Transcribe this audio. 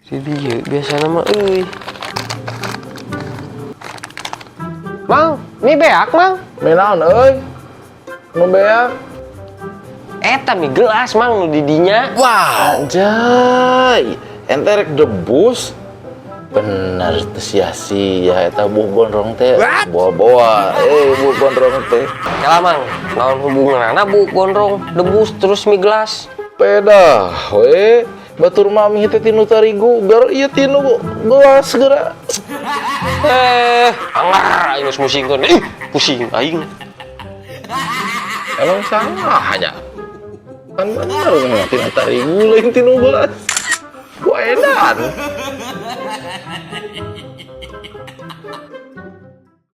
Di dieu biasana mah euy. Mang, mie beak, Mang. Mie naon euy? Nu beak. Eta mie gelas, Mang, nu di dinya. Wow. Anjay, ente rek debus. Bener teu sia-sia eta buuk gondrong teh. Boa-boa, buuk gondrong teh. Kela, Mang, naon hubunganna buuk gondrong, debus terus mie gelas? Pedah we, batur mami teh tinu tarigu, gar ieu tinu gelas geura. Anggar aing geus musingkeun. Ih, pusing aing. Emang salahnya? Kan bener mah tinu tarigu lain tinu gelas. Wah edan.